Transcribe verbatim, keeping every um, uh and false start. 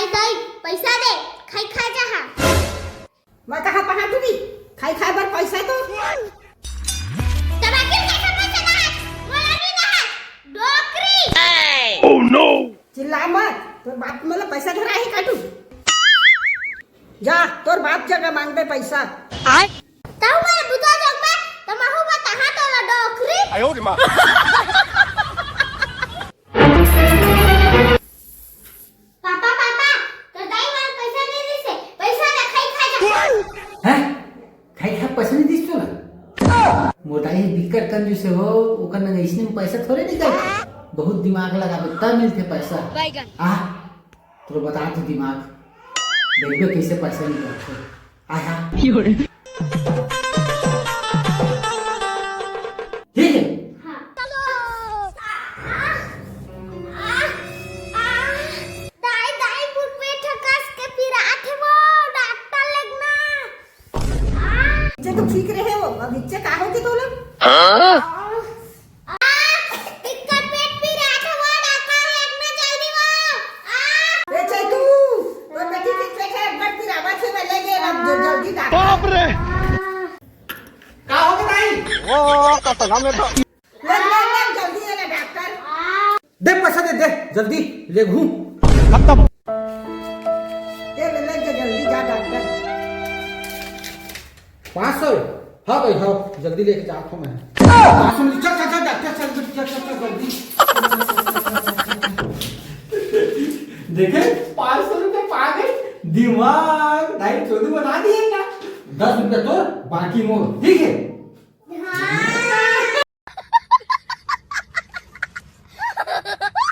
दाई, पैसा दे, खाई खा जाहा। मैं कहाँ पहाटू भी? खाई खाए बर पैसा तो। तब आखिर कैसे पैसा ना है? मोला भी ना है। डोकरी। चिल्ला मत, तोर बाप मोला पैसा धरा ही काटू। जा, तोर बाप जगह मांगबे पैसा। तहु मोला बुता जगबे, त महू बताहा तोला डोकरी। पापा, पापा, तोर दाई मोला पैसा नइ दिस हे, पैसा ला खाई खा जा। हैं? खाई खा पैसा नइ दिस तोला? मोर दाई बिकट कंजूस हे हो, ओकर नंग अइसने में पैसा थोड़े निकलथे। बहुत दिमाग लगाबे तब मिलथे पैसा। बैगन। आ, तोर बता तो दिमाग, देखबे कैसे पैसा निकलथे। आय हा। ठीक है। हाँ। दाई, दाई, मोर पेट ह कस के पिरात हे वो, डॉक्टर लेगना। इच्चे तो ठीक रहे हो, अब इच्चे का होगे तोला? आ, इक्का पेट पिरात हे वो, डॉक्टर लेगना जल्दी वो। आ। ए चैतू, तोर बेटी के पेट ह अब्बड़ पिरावत हे, मैं ले गे अब ज-, जल्दी डॉक्टर। बाप रे। का होगे दाई? वो कसम में तो ले, ले, ले, जल्दी ले, ले, डॉक्टर। दे पैसा दे, दे, जल्दी, लेगहूँ। खत्म। दे, ले, ले, जा, जल्दी जा, डॉक्टर। पाँच सौ? हाँ भाई, हाँ, जल्दी लेके जात हूँ मैं। पाँच सौ में, चल, चल, चल, डॉक्टर, चल, चल, चल, चल, जल्दी। देखे, पाँच सौ रुपये पा गए, दिमाग दाई चोदू बना दिए ना। दस रुपये तोर, बाकी मोर, ठीक है?